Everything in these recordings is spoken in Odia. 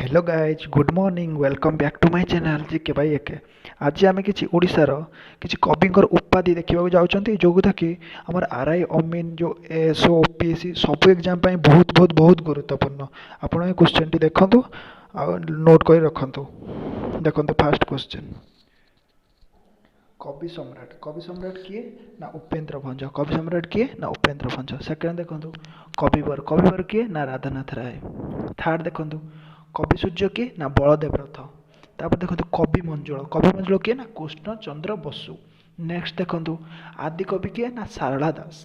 Hello guys, good morning, welcome back to my channel GK by AK। ଆଜି ଆମେ କିଛି ଓଡ଼ିଶାର କିଛି କବିଙ୍କର ଉପାଧି ଦେଖିବାକୁ ଯାଉଛନ୍ତି, ଯେଉଁଟାକି ଆମର ଆର୍ I, ଅମିନ, ଯେଉଁ ଏସ୍ ଓ ପି ଏସ୍ ସି ସବୁ ଏକ୍ଜାମ୍ ପାଇଁ ବହୁତ ବହୁତ ବହୁତ ଗୁରୁତ୍ୱପୂର୍ଣ୍ଣ। ଆପଣ ଏ କ୍ୱେଶ୍ଚନ୍ଟି ଦେଖନ୍ତୁ ଆଉ ନୋଟ୍ କରି ରଖନ୍ତୁ। ଦେଖନ୍ତୁ, ଫାର୍ଷ୍ଟ କ୍ୱେଶ୍ଚନ୍, କବି ସମ୍ରାଟ। କବି ସମ୍ରାଟ କିଏ ନା ଉପେନ୍ଦ୍ର ଭଞ୍ଜ। କବି ସମ୍ରାଟ କିଏ ନା ଉପେନ୍ଦ୍ର ଭଞ୍ଜ। ସେକେଣ୍ଡ ଦେଖନ୍ତୁ, କବିବର। କବିବର କିଏ ନା ରାଧାନାଥ ରାୟ। ଥାର୍ଡ଼ ଦେଖନ୍ତୁ, କବି ସୂର୍ଯ୍ୟ କିଏ ନା ବଳଦେବ ରଥ। ତାପରେ ଦେଖନ୍ତୁ, କବି ମଞ୍ଜୁଳ। କବି ମଞ୍ଜୁଳ କିଏ ନା କୃଷ୍ଣଚନ୍ଦ୍ର ବସୁ। ନେକ୍ସଟ ଦେଖନ୍ତୁ, ଆଦି କବି କିଏ ନା ସାରଳା ଦାସ।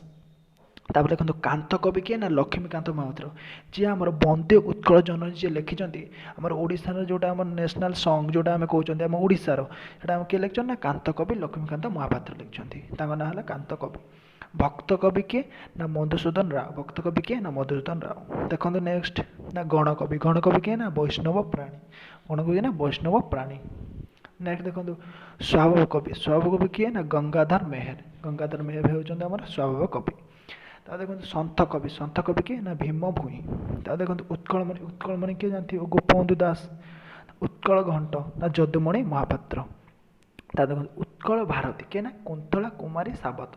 ତାପରେ ଦେଖନ୍ତୁ, କାନ୍ତ କବି କିଏ ନା ଲକ୍ଷ୍ମୀକାନ୍ତ ମହାପାତ୍ର, ଯିଏ ଆମର ବନ୍ଦେ ଉତ୍କଳ ଜନନୀ ଯିଏ ଲେଖିଛନ୍ତି। ଆମର ଓଡ଼ିଶାର ଯେଉଁଟା ଆମର ନ୍ୟାସନାଲ୍ ସଙ୍ଗ, ଯେଉଁଟା ଆମେ କହୁଛନ୍ତି ଆମ ଓଡ଼ିଶାର, ସେଇଟା ଆମ କିଏ ଲେଖିଛନ୍ତି ନା କାନ୍ତ କବି ଲକ୍ଷ୍ମୀକାନ୍ତ ମହାପାତ୍ର ଲେଖିଛନ୍ତି। ତାଙ୍କ ନାଁ ହେଲା କାନ୍ତ କବି। ଭକ୍ତ କବି କିଏ ନା ମଧୁସୂଦନ ରାଓ। ଭକ୍ତ କବି କିଏ ନା ମଧୁସୂଦନ ରାଓ। ଦେଖନ୍ତୁ, ନେକ୍ସଟ ନା ଗଣକବି। ଗଣକବି କିଏ ନା ବୈଷ୍ଣବ ପ୍ରାଣୀ। ଗଣକବି କିଏ ନା ବୈଷ୍ଣବ ପ୍ରାଣୀ। ନେକ୍ସଟ ଦେଖନ୍ତୁ, ସ୍ୱଭାବ କବି। ସ୍ୱଭାବ କବି କିଏ ନା ଗଙ୍ଗାଧର ମେହେର। ଗଙ୍ଗାଧର ମେହେର ହେଉଛନ୍ତି ଆମର ସ୍ୱଭାବ କବି। ତା ଦେଖନ୍ତୁ, ସନ୍ଥ କବି। ସନ୍ଥ କବି କିଏ ନା ଭୀମ ଭୋଇ। ତା ଦେଖନ୍ତୁ, ଉତ୍କଳମଣି। ଉତ୍କଳମଣି କିଏ ଜାଣିଥିବ, ଗୋପବନ୍ଧୁ ଦାସ। ଉତ୍କଳ ଘଣ୍ଟ ନା ଯଦୁମଣି ମହାପାତ୍ର। ତା ଦେଖନ୍ତୁ, ଉତ୍କଳ ଭାରତୀ କିଏ ନା କୁନ୍ତଳା କୁମାରୀ ସାବତ।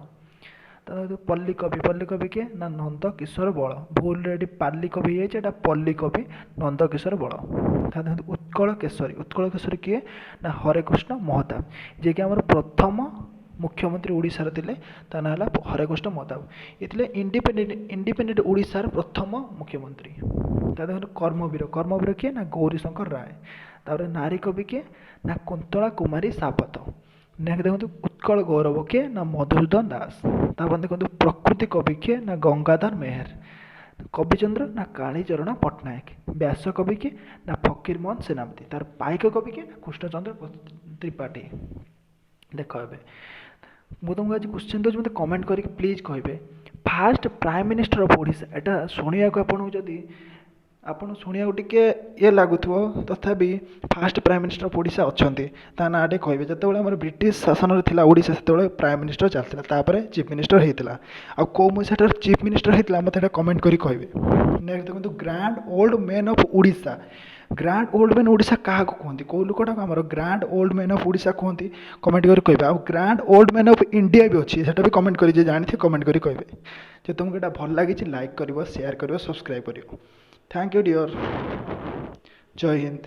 ତା ଦେଖନ୍ତୁ, ପଲ୍ଲୀ କବି। ପଲ୍ଲୀ କବି କିଏ ନା ନନ୍ଦ କିଶୋର ବଳ। ଭୁଲରେ ଏଠି ପାଲି କବି ହେଇଯାଇଛି, ଏଇଟା ପଲ୍ଲୀ କବି ନନ୍ଦ କିଶୋର ବଳ। ତା ଦେଖନ୍ତୁ, ଉତ୍କଳ କେଶରୀ। ଉତ୍କଳ କେଶରୀ କିଏ ନା ହରେକୃଷ୍ଣ ମହତାବ, ଯିଏକି ଆମର ପ୍ରଥମ ମୁଖ୍ୟମନ୍ତ୍ରୀ ଓଡ଼ିଶାର ଥିଲେ। ତା ନାଁ ହେଲା ହରେକୃଷ୍ଣ ମହତାବ। ଏ ଥିଲେ ଇଣ୍ଡିପେଣ୍ଡେଣ୍ଟ ଓଡ଼ିଶାର ପ୍ରଥମ ମୁଖ୍ୟମନ୍ତ୍ରୀ। ତା ଦେଖନ୍ତୁ, କର୍ମବୀର। କର୍ମବୀର କିଏ ନା ଗୌରୀଶଙ୍କର ରାୟ। ତାପରେ ନାରୀ କବି କିଏ ନା କୁନ୍ତଳା କୁମାରୀ ସାବତ। ନେକ୍ସଟ ଦେଖନ୍ତୁ, ଉତ୍କଳ ଗୌରବ କିଏ ନା ମଧୁସୂଦନ ଦାସ। ତାପରେ ଦେଖନ୍ତୁ, ପ୍ରକୃତି କବି କିଏ ନା ଗଙ୍ଗାଧର ମେହେର। କବିଚନ୍ଦ୍ର ନା କାଳୀଚରଣ ପଟ୍ଟନାୟକ। ବ୍ୟାସ କବି କିଏ ନା ଫକୀରମୋହନ ସେନାପତି। ତାର ପାଇକ କବି କିଏ ନା କୃଷ୍ଣଚନ୍ଦ୍ର ତ୍ରିପାଠୀ। ଦେଖ, ଏବେ ମୁଁ ତୁମକୁ ଆଜି କ୍ୱେଶ୍ଚନ୍ ଦେଉଛି, ମୋତେ କମେଣ୍ଟ କରିକି ପ୍ଲିଜ୍ କହିବେ, first Prime Minister of Odisha। ଏଇଟା ଶୁଣିବାକୁ ଆପଣଙ୍କୁ ଯଦି ଆପଣ ଶୁଣିବାକୁ ଟିକେ ଇଏ ଲାଗୁଥିବ, ତଥାପି first Prime Minister of Odisha ଅଛନ୍ତି, ତା ନାଁ ଟିକେ କହିବେ। ଯେତେବେଳେ ଆମର ବ୍ରିଟିଶ ଶାସନରେ ଥିଲା ଓଡ଼ିଶା, ସେତେବେଳେ ପ୍ରାଇମ୍ ମିନିଷ୍ଟର ଚାଲିଥିଲା, ତାପରେ ଚିଫ୍ ମିନିଷ୍ଟର ହେଇଥିଲା। ଆଉ କେଉଁ ମସିହାଟାରେ ଚିଫ୍ ମିନିଷ୍ଟର ହେଇଥିଲା, ମୋତେ ଏଇଟା କମେଣ୍ଟ କରି କହିବେ। ନେକ୍ସଟ ଦେଖନ୍ତୁ, Grand Old Man of Odisha। Grand Old Man Odisha କାହାକୁ କୁହନ୍ତି? କେଉଁ ଲୋକଟାକୁ ଆମର Grand Old Man of Odisha କୁହନ୍ତି? କମେଣ୍ଟ କରି କହିବେ। ଆଉ Grand Old Man of India ବି ଅଛି, ସେଟା ବି କମେଣ୍ଟ କରି, ଯିଏ ଜାଣିଥିବେ କମେଣ୍ଟ କରି କହିବେ। ଯଦି ତୁମକୁ ଏଇଟା ଭଲ ଲାଗିଛି, ଲାଇକ୍ କରିବ, ସେୟାର କରିବ, ସବସ୍କ୍ରାଇବ୍ କରିବ। Thank you dear. Jay Hind.